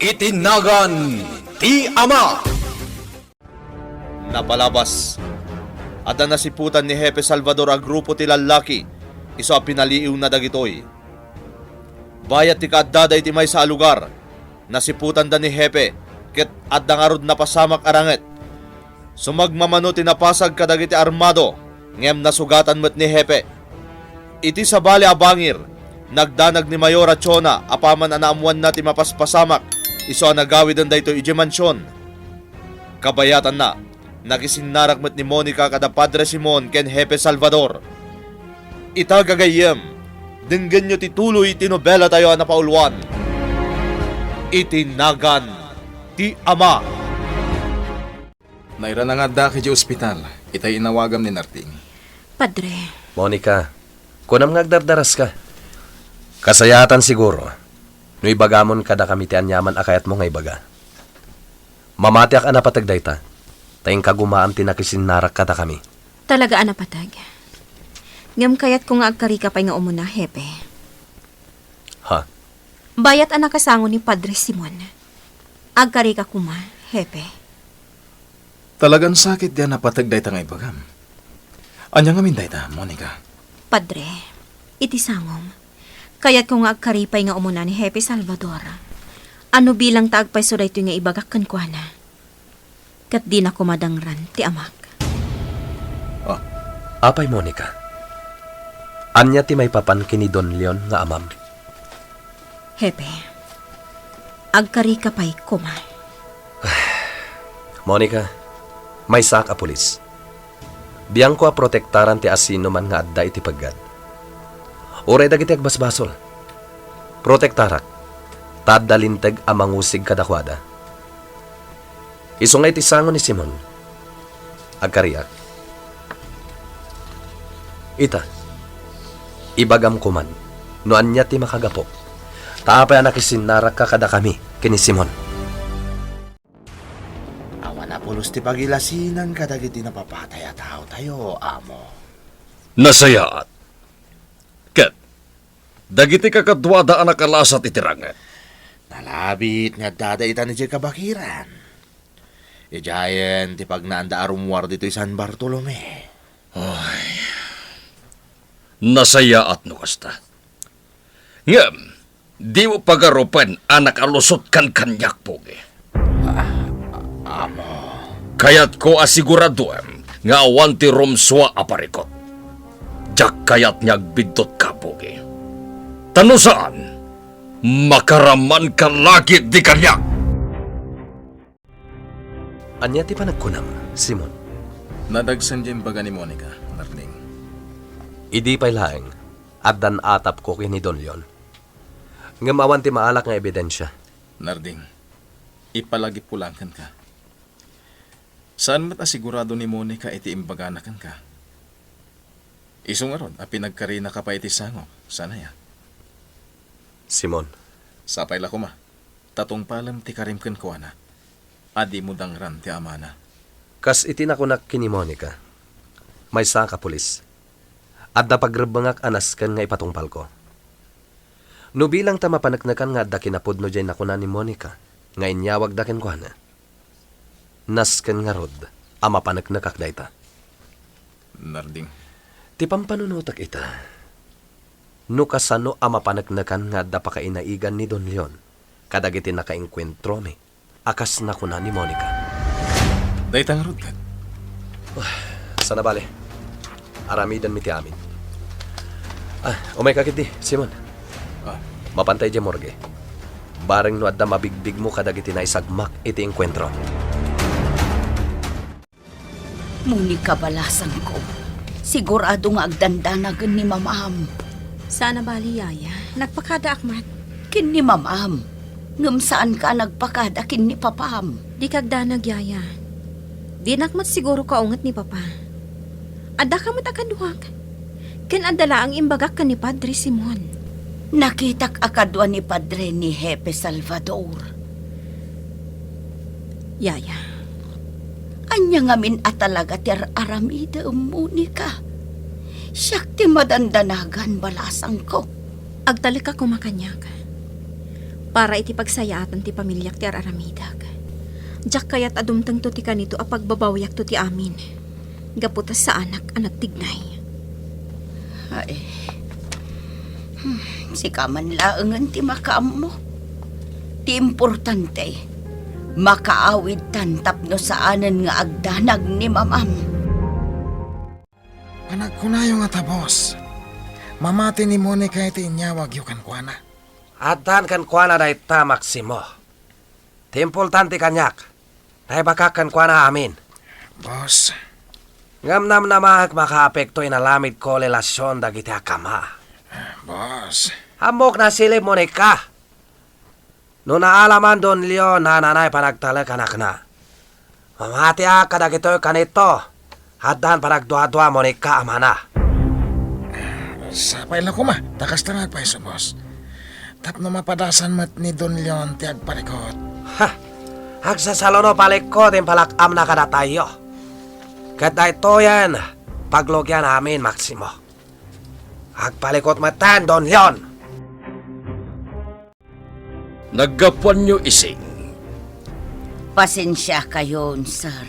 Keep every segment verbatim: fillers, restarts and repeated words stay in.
Iti nagan ti Ama. Napalabas, adda nasiputan ni Hepe Salvador a grupo ti lallaki, isu a pinaliiwna dagitoy. Bayat ti kaaddada iti maysa a lugar, nasiputanda ni Hepe, ket adda ngarud napasamak a ranget. Sumagmamano ti napasag kadagiti armado, ngem nasugatan met ni Hepe. Iti sabali a bangir, nagdanag ni Mayor a Chona apaman a naammoanna ti mapaspasamak, isu a nagawiden daytoy idiay mansion. Kabayatanna, nakisinnarak met ni Monica kada Padre Simon ken Hepe Salvador. Ita, gagayyem, denggenyo ti tuloy ti nobelatayo a napauluan, Iti Nagan ti Ama. Nairana nga addaak idiay ospital, itay inawagam ni Narding. Padre. Monica, kunam nga agdardaraska. Kasayaatan siguro no ibagamon kadakami ti aniaman a kayatmo nga ibaga. Mamatiak a napateg dayta, ta inka gumaam ti nakisinnarak kadakami. Talaga a napateg. Ngem kayatko nga agkarika pay nga umuna, Hepe. Ha? Bayat a nakasango ni Padre Simon. Agkarika koma, Hepe. Talagan sakit ti a napateg dayta nga ibagam. Ania ngamin dayta, Monica? Padre, iti sangom, kayatko nga agkari pay nga umuna ni Hepe Salvador. A no bilang ta agpayso daytoy nga ibagak kenkuana, ket dina koma dangran ti amak. Ah. Apay, Monica, ania ti maipapan ken ni Don Leon nga amam? Hepe, agkarika pay koma. Monica, maysaak a pulis. Biangko a protektaran ti asinoman nga adda iti peggad. Uray dagiti agbasbasol. Protektarak, ta adda linteg a mangusig kadakuada. Isu nga iti sango ni Simon, agkariak. Ita, ibagam koman no ania ti makagapu. Ta apay a nakisinnarakka kadakami ken ni Simon? Awan a pulos ti pagilasinan kadagiti napapatay a taotayo, Amo. Nasayaat. Ket dagiti kakaduada a nakalasat iti ranget. Nalabit nga addada itan idiay kabakiran. Idiayen ti pagnaanda a rummuar ditoy San Bartolome. Ay, nasayaat no kasta. Ngem, dimo pagarupen a nakalusot kan kaniak, Pogi. Ah, Amo. Kayatko a siguraduem nga awan ti rumsua a parikut. Diak kayat nga agbiddutka, Pogi. Ta no saan, makaramanka la ketdi kaniak. Ania ti panagkunam, Simon? Nadagsen ti imbaga ni Monica, Narding. Idi pay laeng, addan atapko ken ni Don Leon. Ngem awan ti maalak nga ebidensia. Narding, ipalagipko laeng kenka. Saan met a sigurado ni Monica iti imbagana kenka. Isu ngarud a pinagkarinaka pay iti sangok, saan aya? Simon. Sapay la koma, ta tungpalem ti karim kenkuana, a dimo dangran ti amana. Kas iti nakunak ken ni Monica, maysaak a pulis. Adda pagrebbengak a nasken nga ipatungpalko. No bilang ta mapaneknekan nga adda kinapudno diay nakuna ni Monica nga inyawagda kenkuana, nasken ngarud a mapaneknekak dayta. Narding. Ti pampanunotek ita, no kasano a mapaneknekan nga adda pakainaigan ni Don Leon kadagiti nakaengkuentromi a kas nakuna ni Monica. Dayta ngarud ket. Ah, sana bale. Aramidenmi ti amin. Ah, umayka ketdi, Simon. Ah. Mapanta idiay morgue. Bareng no adda mabigbigmo kadagiti naisagmak iti engkuentro. Monica, balasangko, sigurado nga agdandanagen ni mamam. Sana bale, Yaya. Nagpakadaak met. Ken ni mamam. Ngem saanka a nagpakada ken ni papam? Dika agdanag, Yaya. Dinak met siguro kaunget ni Papa. Addaka met a kaduak. Ken adda laeng imbagak ken ni Padre Simon. Nakitak a kadua ni Padre ni Hepe Salvador. Yaya. Ania ngamin a talaga ti ar-aramidem, Monica? Siak ti madandanagan, balasangko. Agtalek a koma kaniak. Para iti pagsayaatan ti pamiliak ti ar-aramidek. Diak kayat a dumtengto ti kanito a pagbabawiakto ti amin. Gapu ta saanak a nagtignay. Ay. Hmm, sika man laengen ti makaammo. Ti importante, makaawidtan tapno saanen nga agdanag ni mamam. Panagkunayo ngata, boss. Mamati ni Monica iti inyawagyo kenkuana. Addan kenkuana dayta, Maximo. Ti importante kaniak, naibagak kenkuana amin. Boss. Ngem namnamaek makaapekto inalamid ko relasion dagiti akama. Boss. Ammok nasilib, Monica. No naalaman Don Leon, nananay panagtalek anakna. Mamatiak kadagitoy kanito. Addan panagduadua, Monica, amana. Sapay la koma, ta kasta nga agpayso, boss. Tapno mapadasan met ni Don Leon ti agpalikot. Ha! Agsasaluno palikot ti impalak-amna kadatayo. Ket daytoyen, paglugian amin, Maximo. Agpalikot metten, Don Leon! Naggapuanyo, Ising. Pasensiakayon, sir.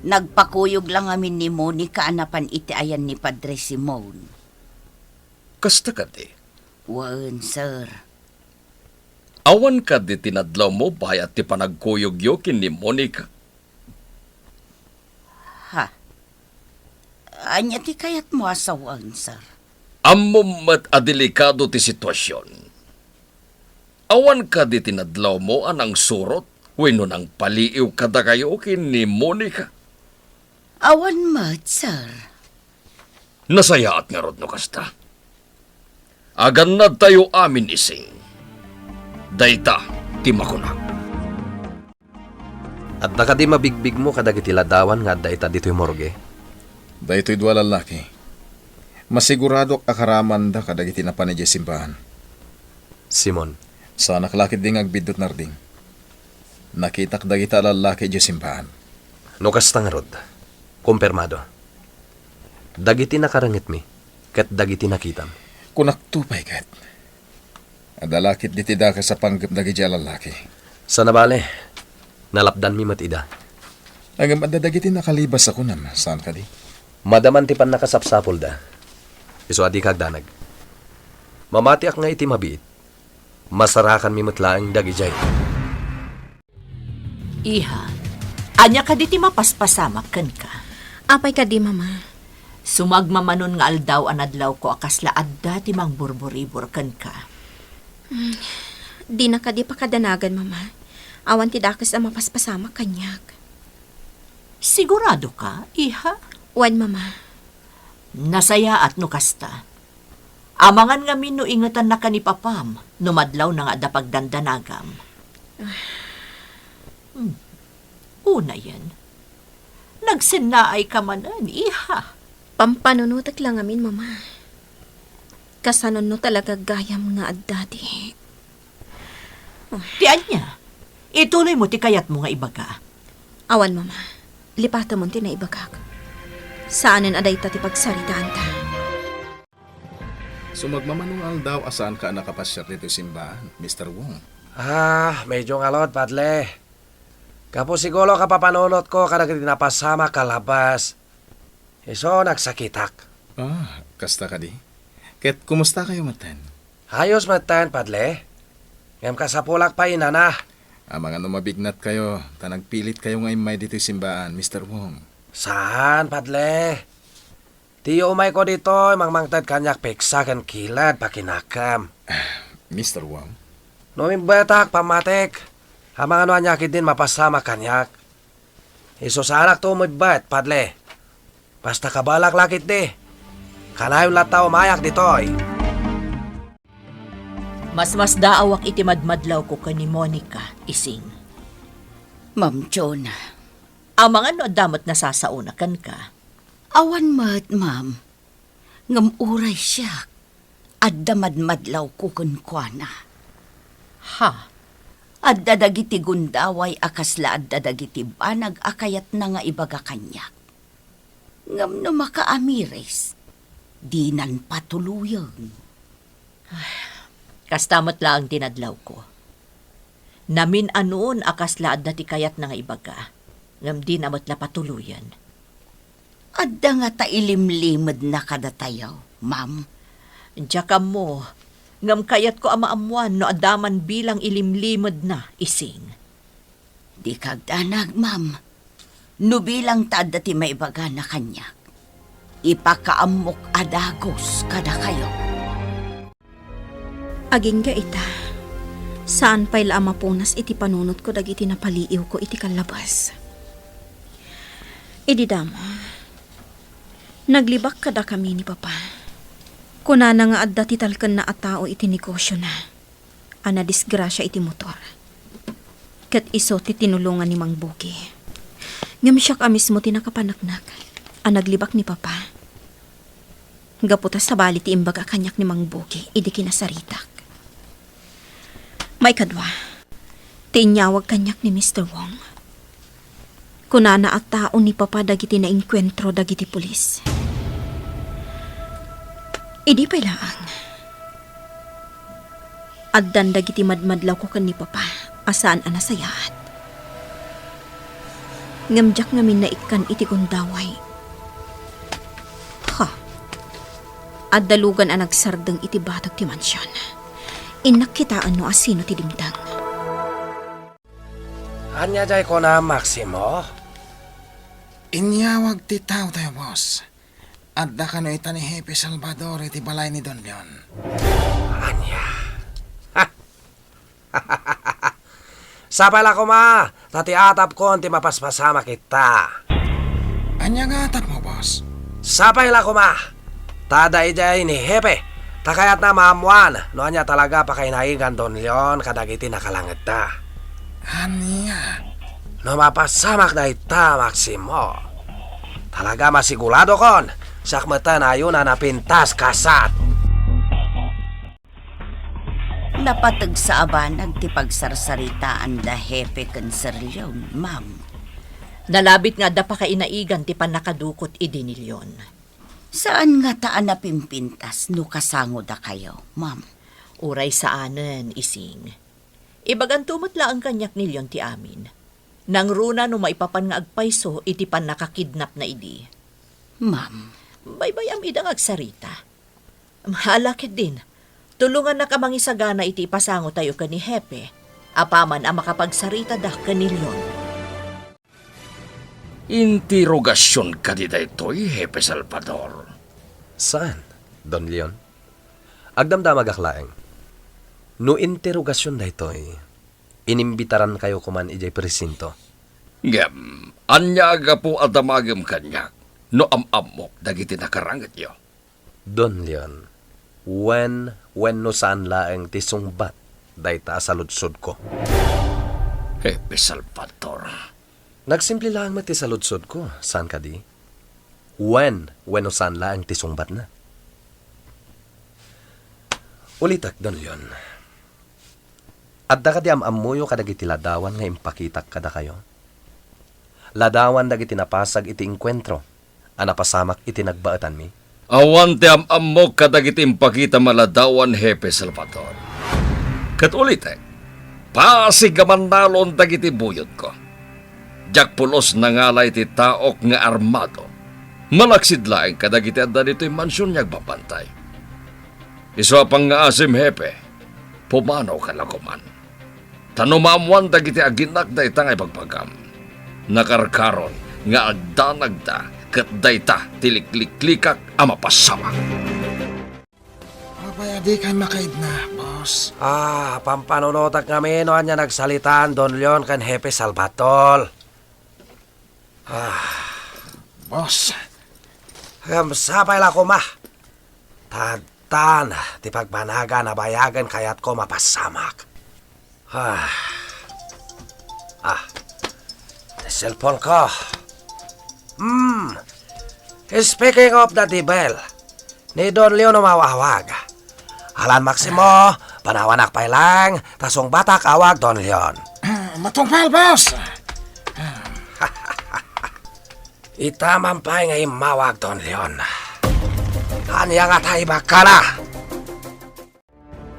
Nagpakuyog la ngamin ni Monica a napan iti ayan ni Padre Simon. Kasta kadi? Wen, sir. Awan kadi ti nadlawmo bayat ti panagkuyogyo ken ni Monica? Ha? Ania ti kayatmo a sawen, sir? Ammom met a delikado ti situasion. Awan kadi ti nadlawmo a nangsurot wenno nangpaliiw kadakayo ken ni Monica? Awan met, sir. Nasayaat ngarud no kasta. Agannadtayo amin, Ising. Dayta ti makunak. Adda kadi mabigbigmo kadagiti ladawan nga adda ita ditoy morgue? Daytoy dua a lallaki. Masiguradok a karamanda kadagiti napan idiay simbaan. Simon. Saanak la ketdi nga agbiddut, Narding. Nakitak dagita a lallaki idiay simbaan. No kasta ngarud, kumpirmado. Dagiti nakarengetmi, ket dagiti nakitam. Kunakto pay ket. Adda la ketdi ti dakes a panggep dagidiay a lallaki. Sana bale, nalapdanmi met ida. Ngem adda dagiti nakalibas a kunam, saan kadi? Madaman ti pannakasapsapulda. Isu a dika agdanag. Mamatiak nga iti mabiit, masarakanmi met laeng dagidiay. Iha, ania kadi ti mapaspasamak kenka? Apay kadi, Mama? Sumagmamanon nga aldaw a nadlawko a kasla adda ti mangburburibur kenka. Mm, dina kadi pakadanagan, Mama. Awan ti dakes a mapaspasamak kaniak. Sigurado ka, iha? Wen, Mama. Nasayaat no kasta. Amangan ngamin no ingetannaka ni Papam no madlawna nga adda pagdandanagam. Hmm. Unayen, nagsennaayka manen, iha. Pampanunotek la ngamin, Mama. Kasano no talaga gayam nga adda ti Ti ania? Ituloymo ti kayatmo nga ibaga. Awan, Mama. Lipatemon ti naibagak. Saanen a dayta ti pagsaritaanta. Sumagmamano nga aldaw a saanka a nakapasiar ditoy simbaan, Mister Wong. Ah, medyo ngalud, Padre. Gapu siguro kapapanunotko kadagiti napasamak a labas. Isu, nagsakitak. Ah, kasta kadi? Ket kumustakayo metten? Ayos metten, Padre. Ngem kasapulak pay inana. Amangan no mabignatkayo, ta nagpilitkayo nga immay ditoy simbaan, Mister Wong. Saan, Padre. Ti umayko ditoy, mangmangted kaniak piksa ken kiled pakinakem. Mister Wong? No imbetak, pammatik. Amangan no ania ketdin mapasamak kaniak. Isu saanakto umebbet, Padre. Basta kabaelak la ketdi. Kanayon latta umayak ditoy. Masmasdaawak iti madmadlawko ken ni Monica, Ising. Ma'am Jonah. Amangan no adda met nasasaona kenka. Awan met, ma'am. Ngem uray siak, adda madmadlawko kenkuana. Ha? Adda dagiti gundaway a kasla adda dagiti banag a kayatna nga ibaga kaniak. Ngem no makaamiris, dinan patuloyen. Ay, kasta met laeng ti nadlawko. Namin-anon a kasla adda ti kayatna nga ibaga, ngem dina met la patuloyen. Adda ngata ilimlimedna kadatayo, ma'am? Diak ammo, ngem kayatko a maammoan no adda man bilang ilimlimedna, Ising. Dika agdanag, ma'am. No bilang ta adda ti maibagana kaniak, ipakaammok a dagus kadakayo. Agingga ita, saan pay la a mapunas iti panunotko dagiti napaliiwko iti kallabas. Idi damo, naglibak kadakami ni Papa. Kunana nga adda ti talkenna a tao iti negosiona a nadisgrasia iti motor. Ket isu ti tinulongan ni Mang Bugi. Ngem siak a mismo ti nakapaneknek a naglibak ni Papa. Gapu ta sabali ti imbaga kaniak ni Mang Bugi idi kinasaritak. Maikadua, ti inyawag kaniak ni Mister Wong. Kunana a tao ni Papa dagiti nainkuentro dagiti pulis. Idi pay laeng, addan dagiti madmadlawko ken ni Papa a saan a nasayaat. Ngem diak ngamin naikkan iti gundaway. Ha! Adda lugan a nagsardeng iti batog ti mansion. Innak kitaen no asino ti dimteng. Ania jay kuna, Maximo? Inyawag ti tao tayo, boss. Adda kano ita ni Hepe Salvador iti balay ni Don Leon. Ania? Sapay la koma, ta ti atapkon ti mapaspasamak ita. Ania nga atapmo, boss? Sapay la koma, ta adda idiay ni Hepe, ta kayatna maammoan no ania talaga pakainaigan Don Leon kadagiti nakalangedda. Ania? No mapasamak dayta, Maximo, talaga masiguradokon, siak metten a ayona napintas kasat. Napateg sa a banag ti pagsarsaritaan da Hepe ken Sir Leon, ma'am. Nalabit nga adda pakainaigan ti pannakadukot idi ni Leon. Saan ngata a napimpintas no kasango dakayo, ma'am? Uray saanen, Ising. Ibaganto met laeng kaniak ni Leon ti amin. Nangruna no maipapan nga agpayso iti pannakakidnapna idi. Ma'am. Baybay-am ida nga agsarita. Hala ketdin, tulongannak a mangisagana iti ipasangotayo ken ni Hepe, apaman a makapagsaritada ken ni Leon. Interogasion kadi daytoy, Hepe Salvador? Saan, Don Leon. Agdamdamagak laeng. No interogasion daytoy, inimbitarankayo koman idiay presinto. Ngem, ania a gapu a damagem kaniak no am-ammok dagiti nakarangityo? Don Leon, wen, wenno saan laeng ti sungbat dayta a saludsodko? Hepe Salvador. Nagsimple laeng met ti saludsodko, saan kadi? Wen, wenno saan laeng ti sungbatna? Ulitek, Don Leon. Adda kadi am-ammoyo kadagiti ladawan nga impakitak kadakayo? Ladawan dagiti napasag iti engkuentro a napasamak iti nagbaetanmi? Awan ti am-ammok kadagiti impakitam a ladawan, Hepe Salvador. Ket ulitek, pasig a mannalon dagiti buyotko. Diak pulos nangala iti taok nga armado, malaksid laeng kadagiti adda ditoy mansion nga agbabantay. Isu a pangngaasim, Hepe, pumanoka la koman. Ta no maammoan dagiti aginnak dayta nga ibagbagam, nakarkaron nga agdanagda ket dayta ti likliklikak a mapasamak. Apay a dikay makaidna, boss? Ah, pampanunotak ngamin no ania nagsalitaan Don Leon ken Hepe Salvador. Ah. Boss. Ngem sapay la koma. Tadtan ti pagbanagan a bayagen kayatko mapasamak. Ah. Ah. Ti cellphone ko. Hmm. Speaking of the devil, ni Don Leon umawawag. Alan Maximo, panawanak pay lang, ta sungbatak awag Don Leon. Matungpal, boss! Ita man pay nga immawag Don Leon. Ania nga ta ibakkana?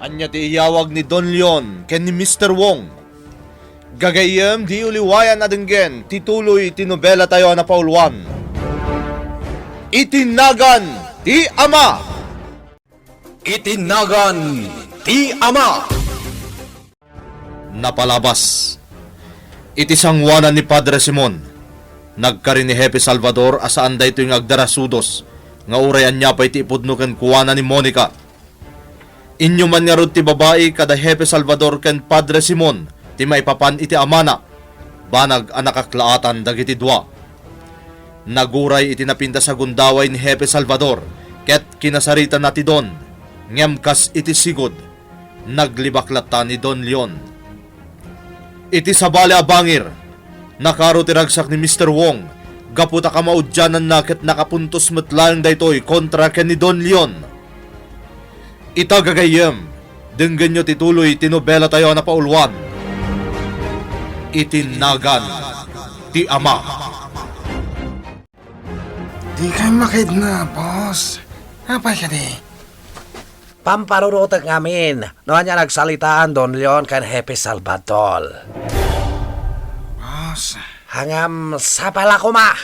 Ania ti iyawag ni Don Leon ken ni Mister Wong? Gagayyem, di uliwayan a denggen ti tuloy ti nobelatayo a napauluan, Iti Nagan ti Ama. Iti Nagan ti Ama. Napalabas. Iti sangoanan ni Padre Simon, nagkari ni Hepe Salvador a saan daytoy nga agdarasudos nga uray ania pay ti ipudno kenkuana ni Monica. Inyuman ngarud ti babai kada Hepe Salvador ken Padre Simon ti maipapan iti amana, banag a nakaklaatan dagiti dua. Naguray iti napintas a gundaway ni Hepe Salvador ket kinasaritana ti Don, ngem kas iti sigud, naglibak latta ni Don Leon. Iti sabali a bangir, nakaro ti ragsak ni Mister Wong gapu ta kamaudiananna ket nakapuntos met laeng daytoy kontra ken ni Don Leon. Ita gagayyem, denggenyo ti tuloy ti nobelatayo a napauluan, Iti Nagan ti Ama. Dikay makidnap, boss. Apay kadi? Pamparurutek ngamin no ania nagsalitaan Don Leon ken Hepe Salvador. Boss. Ngem sapay la koma.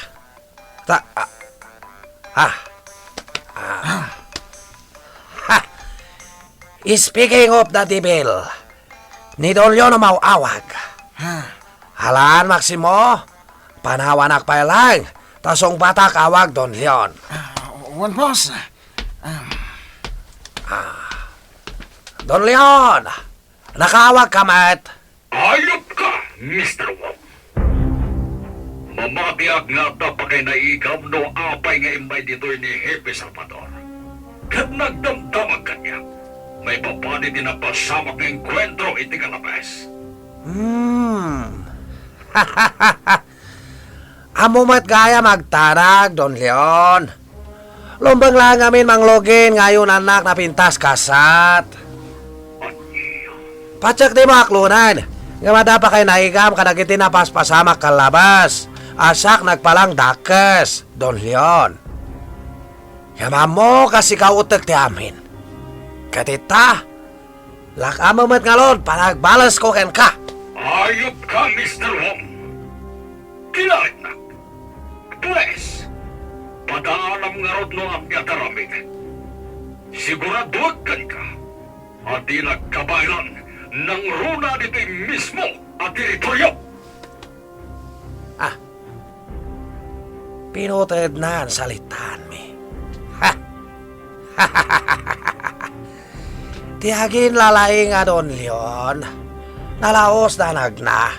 Ta, ah, ah, ah. Ha! Speaking of the devil, ni Don Leon umaw-awag. Ha? Alan, Maximo, panawanak pay laeng, ta sungbatak awag Don Leon. Ah, wen, boss. Um. Ah. Don Leon, nakaawag ka met? Ayop ka, Mister Wong. Mamatiak nga adda pakainaigam no apay nga immay ditoy ni Hepe Salvador. Ket nagdamdamag kaniak. Maipapan iti napasamak nga engkuentro iti Galapes. Hmm. Ammo met gayam agtanag, Don Leon. Lumbeng laeng ngamin manglugin nga ayunannak napintas kasat. Patiek dimo aklonen, ngem adda pakainaigam kadagiti napaspasamak kallabes, a siak nagpalang dakes, Don Leon. Ngem ammo kas ikaw uttek ti amin. Ket ita, lak-ammo met ngarud panagbalesko kenka. Ayop ka, Mister Wong. Kinaetnak. Pues, padaanam ngarud no ania ti aramidek. Siguradoek kenka a dinak kabaelan nangruna ditoy mismo a teritorio. Ah. Pinutednan salitaanmi. Ha! Ti aginlalaing a Don Leon, nalaos danagna.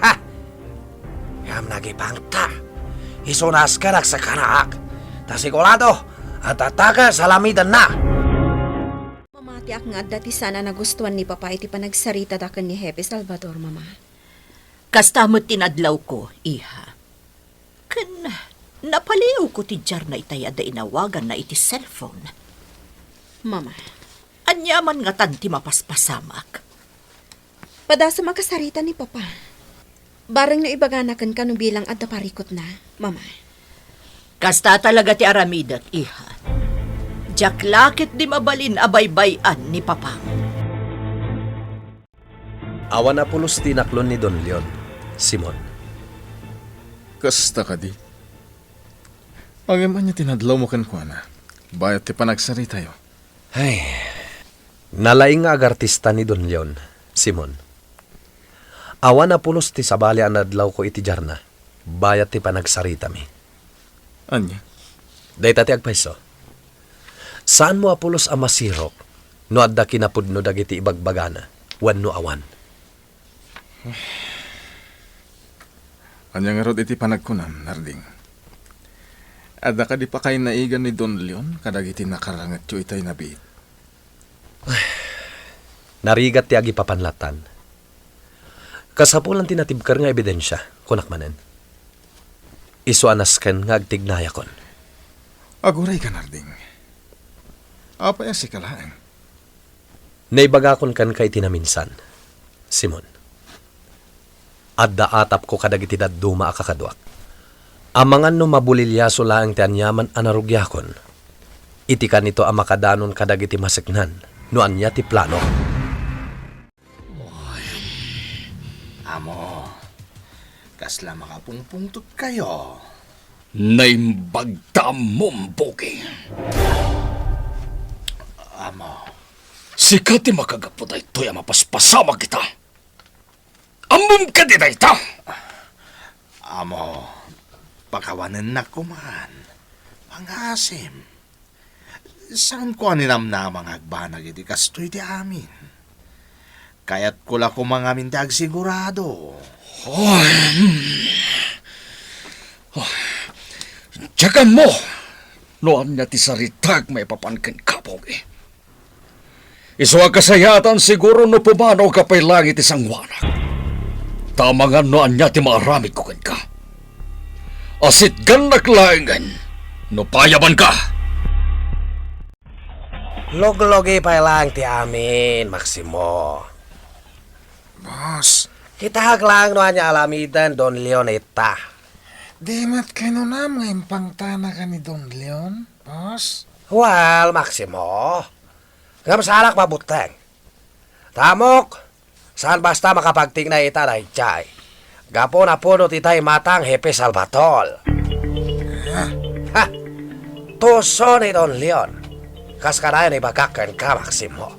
Ha! Ngem nagipangta. Isu nasken agsakanaak. Ta sigurado, adda dakes a lamidenna. Mamatiak nga adda ti saan a nagustuan ni Papa iti panagsaritana ken ni Hepe Salvador, Mama. Kasta met ti nadlawko, iha. Ken napaliwko ti diarna itay adda inawaganna iti cellphone. Mama. Ania man ngatan ti mapaspasamak? Padasem a kasarita ni Papa. Bareng no ibagana kenka no bilang adda parikutna, Mama. Kasta talaga ti aramidek, iha. Diak la ketdi mabalin a baybay-an ni Papam. Awan a pulos ti inaklon ni Don Leon, Simon. Kasta kadi? Ngem ania ti nadlawmo kenkuana, bayat ti panagsaritatayo? Ay, nalaing nga agartista ni Don Leon, Simon. Awan a pulos ti sabali a nadlawko iti diarna, bayat ti panagsaritami. Ania? Dayta ti agpayso. Saanmo a pulos a masirok no adda kinapudno dagiti ibagbagana wenno awan. Ania ngarud iti panagkunam, Narding? Adda kadi pakainaigan ni Don Leon kadagiti nakarangetyo itay nabiit? Narigat ti agipapan latan. Kasapulan ti natibker nga ebidensia, kunak manen. Isu a nasken nga agtignayakon. Agurayka, Narding. Apay a sika laeng? Naibagakon kenka iti naminsan, Simon. Adda atapko kadagiti dadduma a kakaduak. Amangan no mabuliliaso laeng ti aniaman a narugiakon. Iti kanito a makadanon kadagiti maseknan no ania ti plano. Amo, kasla makapungpungtotkayo? Naimbag ta ammom, Buki. Amo. Sika ti makagapu daytoy a mapaspasamak ita. Ammom kadi dayta? Amo, pakawanennak koman. Pangasim. Saanko a ninamnama nga agbanag iti kastoy ti amin. Kayatko la koma ngamin ti agsigurado. Oy, hmm. Oy, diak ammo no ania ti saritak maipapan kenka, Buki. Isu a kasayaatan siguro no pumanaw ka pay laeng iti sangoanak. Ta amangan no ania ti maaramidko kenka. Asitgannak laengen no payabanka. Luglugi pay laeng ti amin, Maximo. Boss. Kitaak laeng no ania aramiden Don Leon ita. Di met kinunam nga impangtanaka ni Don Leon, boss? Well, Maximo. Ngem saanak mabutteng. Ta ammok, saan basta makapagtikna ita daydiay. Gapu napudot itay matang Hepe Salvador. Ha? Ha! Tuso ni Don Leon. Kas kanayon ibagak kenka, Maximo.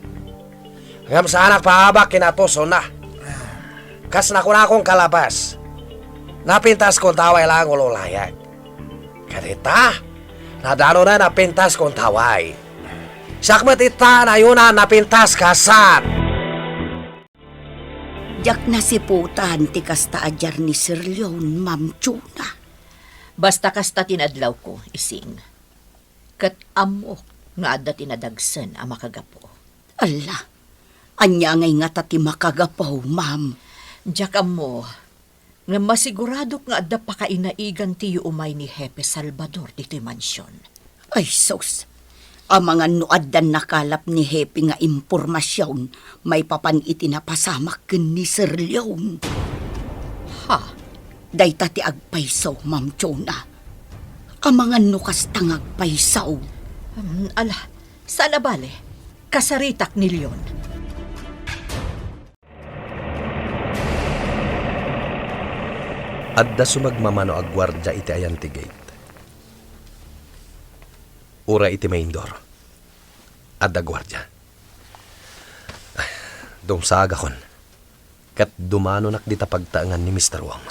Ngem saanak paabak ken a tusona. Kas nakunakon kalabas, napintaskon ta awan laeng ululayek. Ket ita, nadanonen a pintaskon ta awan. Siak met ita, nayonan a pintas kasat. Diak nasiputan ti kasta a diar ni Sir Leon, Ma'am Chona. Basta kasta ti nadlawko, Ising. Ket ammok nga adda ti nadagsen a makagapu. Alla, ania ngay ngata ti makagapu, ma'am? Diak ammo, ngem masiguradok nga adda pakainaigan ti yuumay ni Hepe Salvador ditoy mansion. Ay sus, amangan no addan nakalap ni Hepe nga impormasion maipapan iti napasamak ken ni Sir Leon. Ha? Dayta ti agpayso, Ma'am Chona. Amangan no kasta nga agpayso. Hmm, ala, saan a bale. Kasaritak ni Leon. Adda sumagmamano a guardia iti ayan ti gate. Uray iti main door. Adda guardia. Dumsagakon. Ket dumanonak dita pagtaengan ni Mister Wong.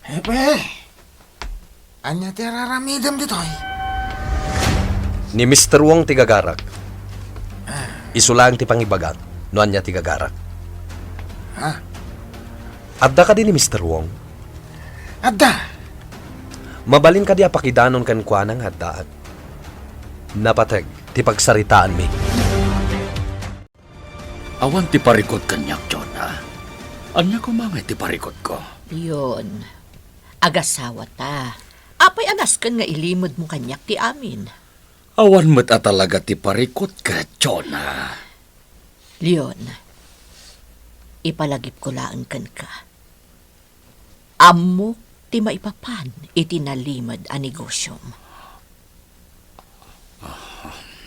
Hepe, ania ti ar-aramidem ditoy? Ni Mister Wong ti gagarak. Isu laeng ti pangibagak no ania ti gagarak. Ha? Adda kadi ni Mister Wong? Adda. Mabalin kadi a pakidanon kenkuana nga addaak? Napateg ti pagsaritaanmi. Awan ti parikut kaniak, Chona. Ania koma ngay ti parikutko? Leon, agasawata. Apay a nasken nga ilimedmo kaniak ti amin? Awan met a talaga ti parikut ket, Chona. Leon, ipalagipko laeng kenka. Ammok ti maipapan iti nalimed a negosiom.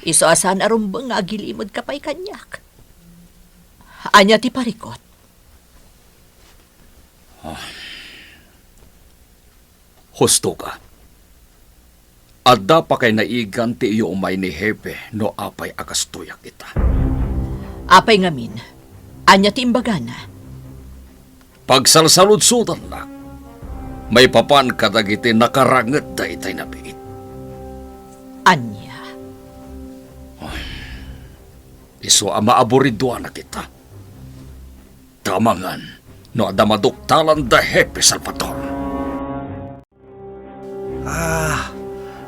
Isu a saan a rumbeng nga agilimedka pay kaniak. Ania ti parikut? Husto ka. Adda pakainaigan ti iyuumay ni Hepe no apay a kastoyak ita. Apay ngamin? Ania ti imbagana? Pagsalsaludsodannak maipapan kadagiti nakarangedda itay nabiit. Ania? Isu a maaburiduanak ita. Ta amangan no adda maduktalan da Hepe Salvador. Ah,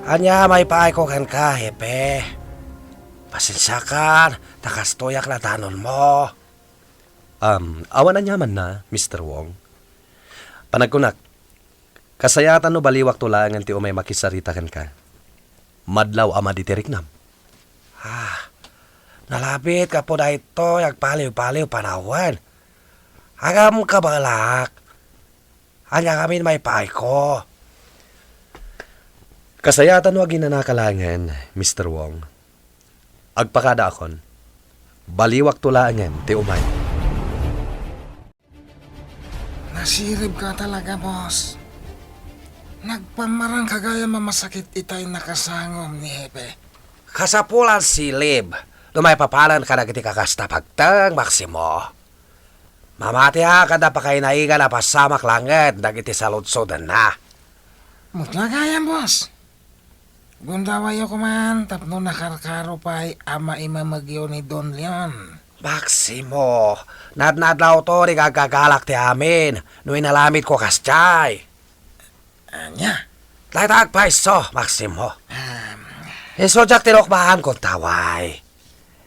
ania maipaayko kenka, Hepe? Pasensiakan, ta kastoyak la danonmo. Um, awan aniamanna, Mister Wong. Panagkunak, kasayaatan no baliwakto laengen ti umay makisarita kenka. Madlaw a madi ti riknam. Ah, nalabit gapu daytoy agpaliw-paliw panawen. Agam kabalak. Ania ngamin maipaayko? Kasayatan no aginanaka laengen, Mister Wong. Agpakadaakon. Baliwakto laengen ti umay. Nasiribka talaga, boss. Nagpammarangka gayam a masakit itay nakasangom ni Hepe. Kasapulan silib. No maipapalan kadagiti kakasta pagteng, Maximo. Mamatiak adda pakainaig a napasamak laengen dagiti saludsodenna. Met la gayam, boss. Gundawayyo koman tapno nakarkaro pay a maimemegyo ni Don Leon. Maximo, nadnadlawto ti gaggagalak ti amin no inalamidko kasdiay. Ania? Dayta agpayso, Maximo. Isu diak tinukbaan, kuntaway.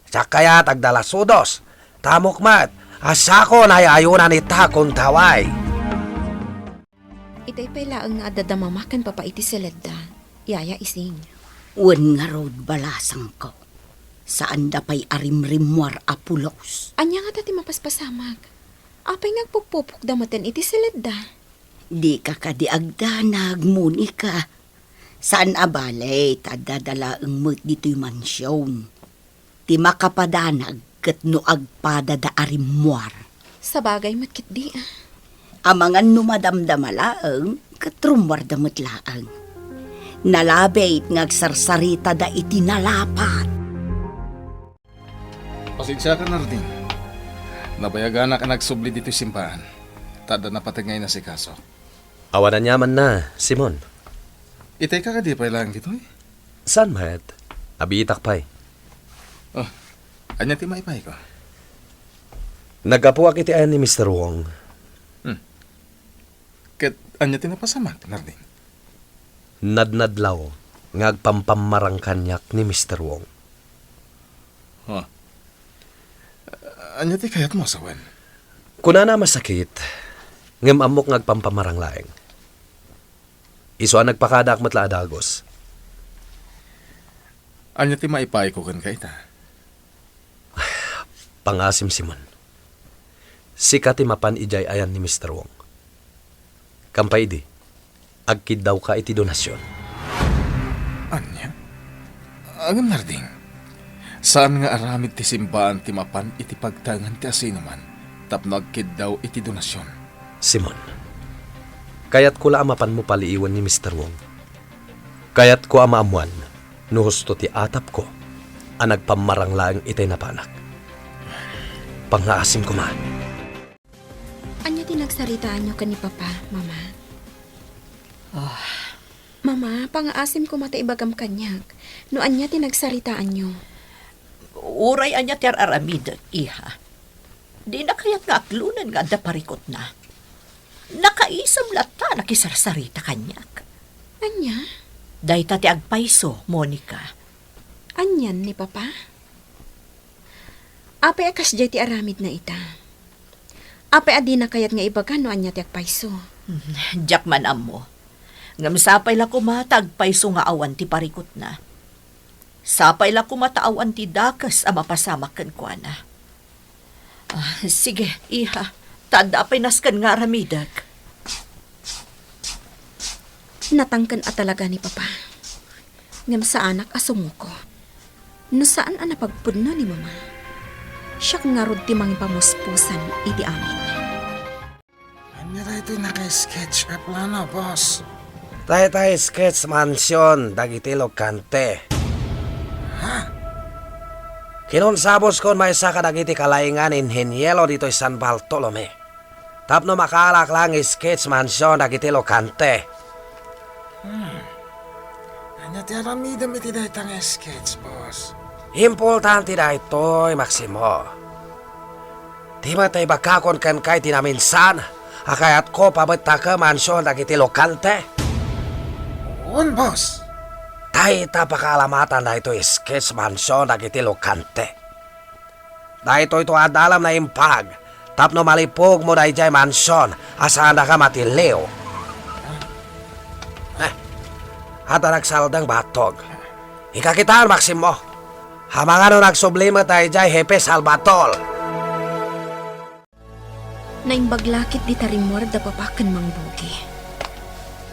Diak kayat agdalasudos. Tamok met, a siakon ay-ayunan ita, kuntaway. Itay pay laeng nga adda da mama ken papa iti seledda, yaya Ising. Wen ngarud, balasangko. Saanda pay a rimrimmuar a pulos. Ania ngata ti mapaspasamak? Apay nga agpupupokda meten iti seledda? Dika kadi agdanag, Monica. Saan a bale ta adda da laeng met ditoy mansion ti makapadanag ket no agpadada a rimmuar. Sabagay met ketdi, a. Amangan no madamdama laeng ket rummuarda met laeng. Nalabit nga agsarsaritada iti nalapat. Pasensiaka, Narding. Nabayaganak a nagsubli ditoy simbaan, ta adda napateg nga inasikaso. Awan aniamanna, Simon. Itayka kadi pay laeng ditoy? Saan met? Abiitak pay. Oh, ania ti maipayko? Naggapuak iti ayan ni Mister Wong. Hmm. Ket ania ti napasamak, Narding? Nadnadlaw nga agpampammarang kaniak ni Mister Wong. Huh. Ania ti kayatmo a sawen? Kunana a masakit, ngem ammok nga agpampamarang laeng. Isu a nagpakadaak met la a dagus. Ania ti maipayko kenka ita? Pangaasim, Simon. Sika ti mapan idiay ayan ni Mister Wong. Kampay idi, agkiddawka iti donasion. Ania? Ngem Narding, saan nga aramid ti simbaan ti mapan iti pagtaengan ti asinoman tapno agkiddaw iti donasion. Simon, kayatko la a mapanmo paliiwen ni Mister Wong. Kayatko a maammoan no husto ti atapko a nagpammarang laeng itay napanak. Pangngaasim koma. Ania ti nagsaritaanyo ken ni Papa, Mama? Ah. Mama, pangngaasim koma ta ibagam kaniak no ania ti nagsaritaanyo. Uray ania ti ar-aramidek, iha. Dina kayat nga aklonen nga adda parikutna. Nakaisem latta a nakisarsarita kaniak. Ania? Dayta ti agpayso, Monica. Anian ni Papa? Apay a kasdiay ti aramidna ita? Apay a dina kayat nga ibaga no ania ti agpayso? Diak man ammo. Ngem sapay la koma ta agpayso nga awan ti parikutna. Sapay la koma ta awan ti dakes a mapasamak kenkuana. Ah, sige, iha. Ta adda pay nasken nga aramidek. Natangken a talaga ni Papa. Ngem saanak a sumuko. No saan a napagpudno ni Mama, siak ngarud ti mangipamuspusan iti amin. Ania daytoy naka-sketch a plano, boss? Dayta sketch mansion dagiti Locante. Ha? Kinunsaboskon maysa kadagiti kalaingan inheniero ditoy San Bartolome tapno makaalak laeng sketch mansion dagiti Locante. Hmm. Ania ti aramidem iti dayta nga sketch, boss? Importante daytoy, Maximo. Di met ta ibagakon kenka iti naminsan a kayatko pabettaken mansion dagiti Locante? Wen, boss. Dayta pakaalamatan daytoy sketch mansion dagiti Locante. Daytoy to adda alam naimbag tapno malipugmo daydiay mansion a saandaka matilliw. Eh, adda nagsaldeng battog. Ikakitaan, Maximo. Amangan no nagsubli met daydiay Hepe Salvador. Naimbag la ketdi ta rimmuar da Papa ken Mang Bogi.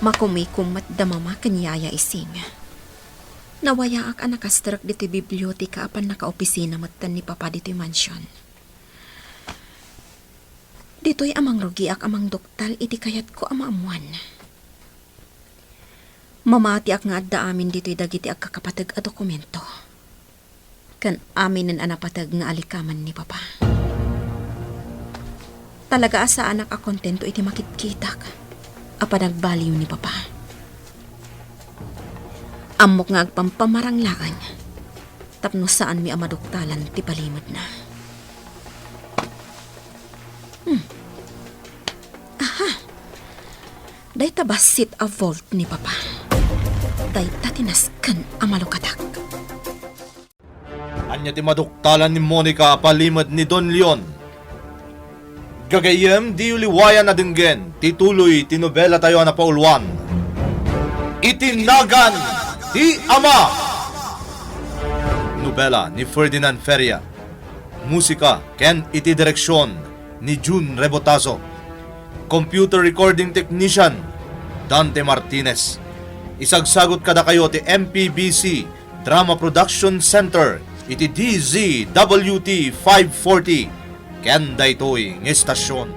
Makumikom met da Mama ken Yaya Ising. Nawayaak a nakastrek ditoy biblioteka a pannakaopisina metten ni Papa ditoy mansion. Ditoy a mangrugiak a mangduktal iti kayatko a maammoan. Mamatiak nga adda amin ditoy dagiti agkakapateg a dokumento ken aminen a napateg nga alikamen ni Papa. Talaga a saanak a kontento iti makitkitak a panagbaliw ni Papa. Ammok nga agpampamarang laeng tapno saanmi a maduktalan ti palimedna. Hmm. Aha. Dayta bassit a vault ni Papa. Dayta ti nasken a malukatak. Ania ti maduktalan ni Monica a palimed ni Don Leon? Gagayyem, diyo liwayan a denggen ti tuloy ti nobelatayo a napauluan, Iti Nagan ti Ama. Nobela ni Ferdinand Feria. Musika ken iti direksion ni Jun Rebotazo. Computer recording technician, Dante Martinez. Isagsagut kadakayo ti M P B C Drama Production Center iti D Z W T five forty ken daytoy nga estasion.